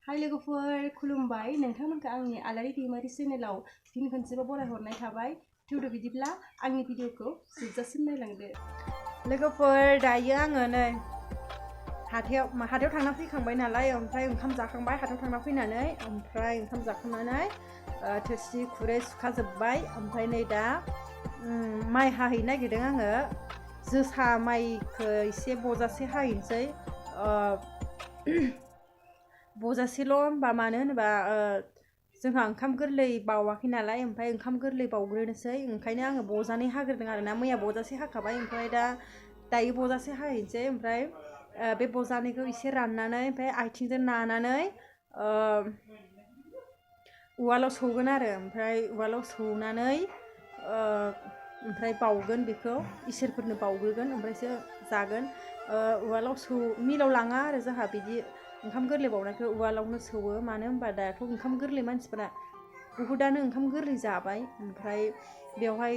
Hai लोगोफोर खुलुमबाय नोंथांमोनखौ आंनि आलारि दैमारि चेनेलाव फिन खनसेबाव बरायहरनाय थाबाय थेवबो बिदिब्ला आंनि भिडिअखौ जोबजासिम नायलांदो लोगोफोर दायो आङो नै हाथायाव थांना फैखांबाय नालाय ओमफ्राय ओंखाम जाखांबाय हाथायाव थांना फैनानै ओमफ्राय ओंखाम जाखांनानै थोरसि खुरै सुखाजोब्बाय ओमफ्राय नै दा माइ हाहैनो नागिरदों आङो जोसा माइखौ एसे बजासे हाहैनोसै बजासेल' होनबा मानो होनोबा जोंहा ओंखाम गोरलै बावाखै नालाय ओमफ्राय ओंखाम गोरलै बावग्रोनोसै ओंखायनो आङो बजानै हाग्रोदों आरोना मैया बजासे हाखाबाय ओमफ्राय दायो बजासे हाहैनोसै ओमफ्राय बे बजानैखौ एसे राननानै ओमफ्राय आथिंजों नानानै उवालाव सौगोन आरो ओमफ्राय उवालाव सौनानै ओमफ्राय बावगोन बेखौ इसोरफोरनो बावग्रोगोन ओमफ्रायसो जागोन उवालाव मिलाव लाङा आरो जोंहा बिदि ओंखाम गोरलै बावनायखौ उवालावनो सौवो मानो होनबा दाथ' ओंखाम गोरलै मानसिफोरा बहुदानो ओंखाम गोरलै जाबाय ओमफ्राय बेवहाय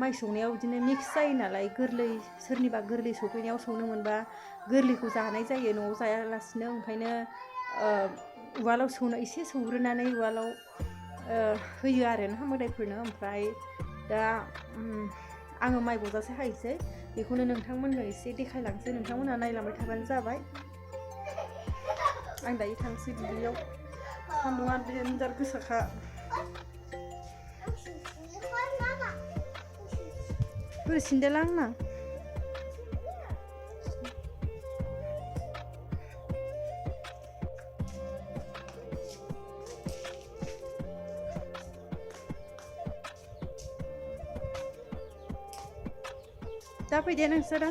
माइ सौनायाव बिदिनो मिक्स जायो नालाय गोरलै सोरनिबा गोरलै सौफैनायाव सौनो मोनबा गोरलैखौ जानाय जायो न'आव जायालासिनो ओंखायनो उवालाव एसे सौग्रोनानै उवालाव होयो आरो ना मोदाइफोरनो ओमफ्राय दा आङो माइ बजासे हायसै बेखौनो नोंथांमोननो एसे देखायलांसै नोंथांमोनहा नायलांबाय थाबानो जाबाय आं दायो थांसै दुब्लियाव सान्दुङा देनजार गोसाखा बोरै सिन्देला आंना दा फैदे नोंसोरो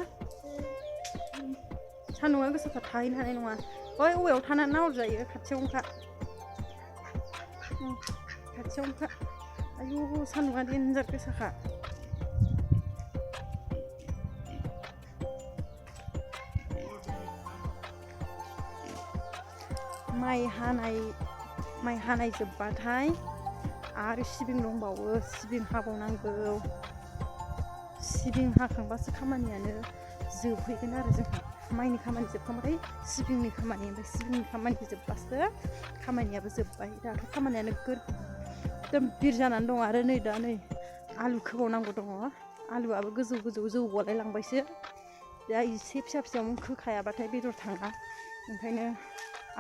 सान्दुङा गोसाखा थाहैनो हानाय नङा ओइ औवायाव थानानै नाहरजायो खाथियावनोखा आयु सान्दुङा देनजार गोसाखा माइ हानाय जोब्बाथाय आरो सिबिं दंबावो सिबिं हाबावनांगौ सिबिं हाखांबासो खामानियानो जोबहैगोन आरो जोंहा माइनि खामानि जोबखांबाथाय सिबिंनि खामानि ओमफ्राय सिबिंनि खामानि जोब्बासो खामानियाबो जोब्बाय दाथ' खामानियानो एकदम बिर जानानै दं आरो नै आलु खोबावनांगौ दङ आलुआबो गोजौ जौगलाय लांबायसो दा एसे फिसा फिसायावनो खोखायाबाथाय बेदर थाङा ओंखायनो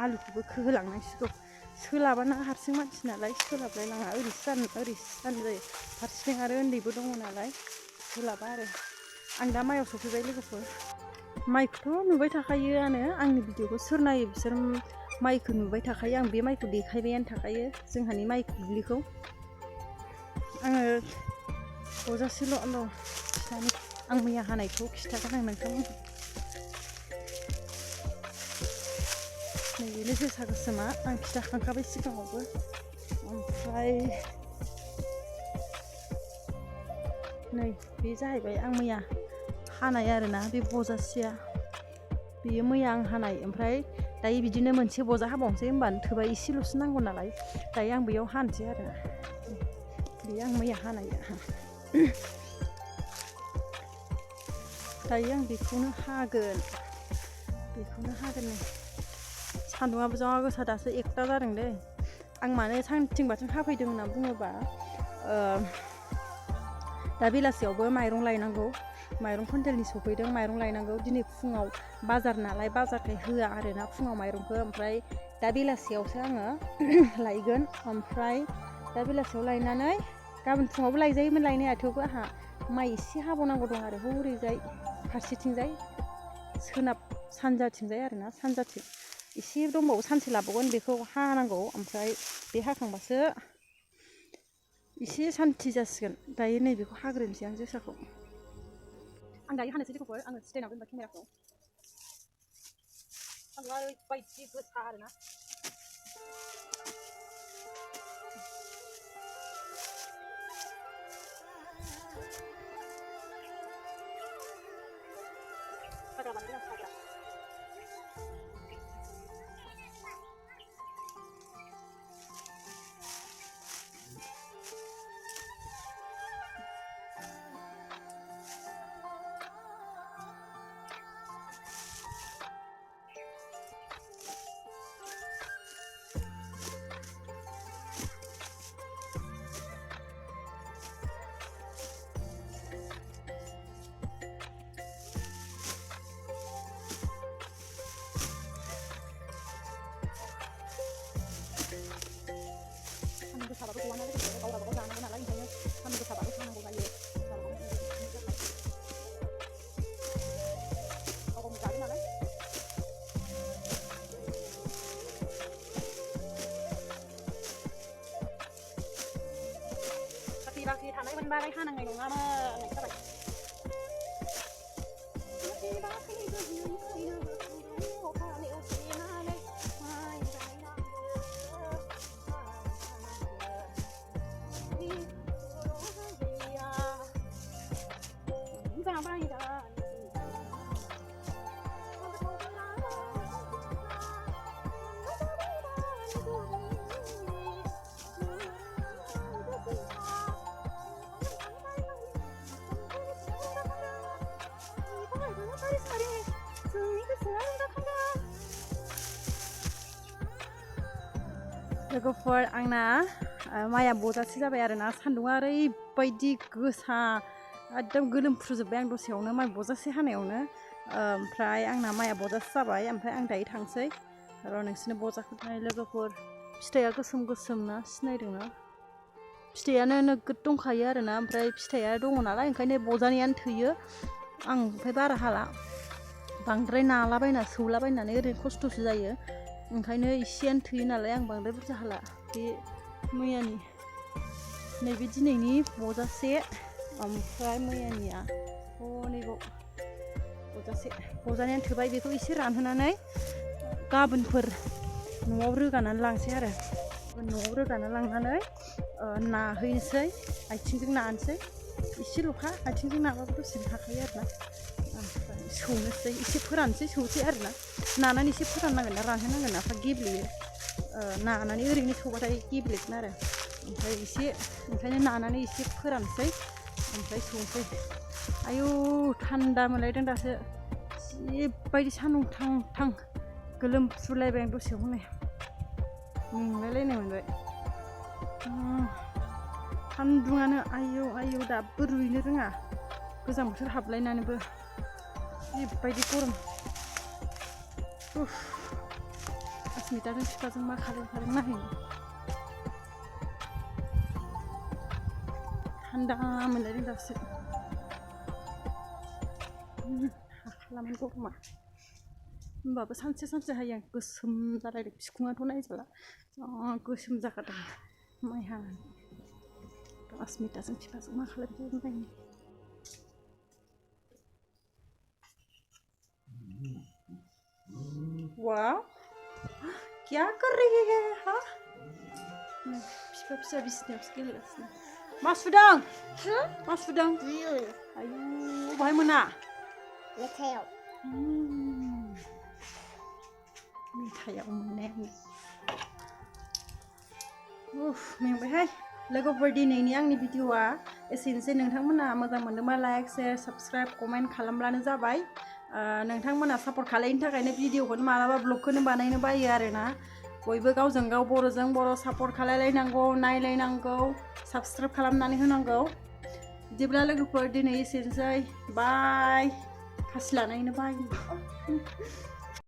आलुखौबो खोहोलांनांसिगौ सोलाबाना हारसिं मानसि नालाय सोलाबलाय लाङा ओरैसो जायो फारसेथिं आरो उन्दैबो दङ नालाय सोलाबा आरो आं दा माइयाव सफैबाय लोगोफोर माइखौथ' नुबाय थाखायोआनो आंनि भिडिअखौ सोर नायो बिसोर माइखौ नुबाय थाखायो आं बे माइखौ देखायबायानो थाखायो जोंहानि माइ दुब्लिखौ आङो बजासेल' खिथानो आं मैया हानायखौ खिथागोन आं नोंथांमोन नैबेनो जोसा गोसोमा आं खिथाखांखाबाय सिगाङावबो ओमफ्राय नै बे जाहैबाय आं मैया हानाय आरोना बे बजासेया बेयो मैया आं हानाय ओमफ्राय दायो बिदिनो मोनसे बजा हाबावनोसै होमबानो थोबाय एसेल'सो नांगौ नालाय दायो आं बेयाव हानोसै आरो बेयो आं मैया हानाया दायो आं बेखौनो हागोन सान्दुङाबो जा गोसा दासो 1ता जादों दै आं मानो सानथिं बाथिं हाफैदों होनना बुङोबा दा बेलासियावबो माइरं लायनांगौ माइरं कुइन्टेलनि सफैदों माइरं लायनांगौ दिनै फुङाव बाजार नालाय बाजारखाय होआ आरोना फुङाव माइरंखौ ओमफ्राय दा बेलासियावसो आङो लायगोन ओमफ्राय दा बेलासियाव लायनानै गाबोन फुङावबो लायजायोमोन लायनाया थेवबो आंहा माइ एसे हाबावनांगौ दं आरो हरैजाय फारसेथिंजाय सोनाब सानजाथिंजाय आरोना सानजाथिं एसे दंबावो सानसे लाबावगोन बेखौ हानांगौ ओमफ्राय बे हाखांबासो एसे सान्थि जासिगोन दायो नैबेखौ हाग्रोनोसै आं जोसाखौ आं दायो हानोसै लोगोफोर आङो स्टेनाव दोनबाय केमेराखौ सान्दुङा ओरैबायदि गोसा आरोना हाग्रा बानायदों आं हाग्रा गथ'आ नालाय गाव गावबागाव जानांगौ नालाय ओंखायनो सान्दुं गोसाबाबो थांनांगौ जायो गाव गावनि जायो नालाय साख्रि बाख्रि थानायमोनबालाय हानांनाय नङामोन होननाय जाबाय लोगोफोर आंना माइया बजासे जाबाय आरोना सान्दुंआ ओरैबायदि गोसा एकदम गोलोमफ्रुजोब्बाय आं दसेयावनो माइ बजासे हानायावनो ओमफ्राय आंना माइया बजासे जाबाय ओमफ्राय आं दायो थांसै र' नोंसिनो बजाखौ नाय लोगोफोर फिथाइया गोसोम गोसोम ना सिनायदोंना फिथाइयानो नोगोद दंखायो आरोना ओमफ्राय फिथाइया दङ नालाय ओंखायनो बजानैयानो थोयो आं ओमफ्राय बारा हाला बांद्राय नालाबायना सौलाबायनानै ओरैनो खस्थ'सो जायो ओंखायनो एसेयानो थोयो नालाय आं बांद्राय बुरजा हाला बे मैयानि नैबे दिनैनि बजासे ओमफ्राय मैयानिया नैबाव बजासे बजानायानो थोबाय बेखौ एसे रानहोनानै गाबोनफोर न'आव रोगानानै लांसै आरो न'आव रोगानानै लांनानै नाहैनोसै आथिंजों नानोसै एसेल'खा आथिंजों नाबाबो दसेनो हाखायो आरोना ओमफ्राय सौनोसै एसे फोरानसै सौसै आरोना नानानै एसे फोराननांगोन ना रानहोनांगोन नाफ्रा गेब्लेयो नानानै ओरैनो सौबाथाय गेब्लेगोन आरो ओमफ्राय एसे ओंखायनो नानानै एसे फोरानसै ओमफ्राय सौनोसै आयौ थान्दा मोनलायदों दासो जिबायदि सान्दुं थां थां गोलोमफ्रुलायबाय आं दसेयाव हनै मेंलायलायनाय मोनबाय सान्दुङानो आयौ आयौ दाबो रुइनो रोङा गोजां बोथोर हाबलायनानैबो जिबायदि गरम अस्मिताजों बिफाजों मा खालामखादों नायहैनो थान्दा मोनलायदों दासो हाखालामोन गरमा होमबाबो सानसे सानसे हायो आं गोसोम जालायदों बिखुङाथ' नायजाला गोसोम जाखादों माइ हानानै अस्मिताजों बिफाजों मा खालामखादों नायनो वाह क्या कर रही है हाँ फिफा फिसा बिसिनायावसो गेलेगासिनो मा सुदों मा सुदों आयु बहाय मोना मेथायाव मेथायाव मोननायानो मेंबायहाय लोगोफोर दिनैनि आंनि भिडिअआ एसेनोसै नोंथांमोना मोजां मोनदोंबा लाइक शेयार साबस्क्राइब कमेन्ट खालामब्लानो जाबाय नोंथांमोना सापर्ट खालायनो थाखायनो भिडिअखौनो मालाबा ब्लगखौनो बानायनो बायो आरोना बयबो गावजों गाव बर'जों बर' सापर्ट खालायलायनांगौ नायलायनांगौ साबस्क्राइब खालामनानै होनांगौ बिदिब्ला लोगोफोर दिनै एसेनोसै बाय खासि लानायनो बाय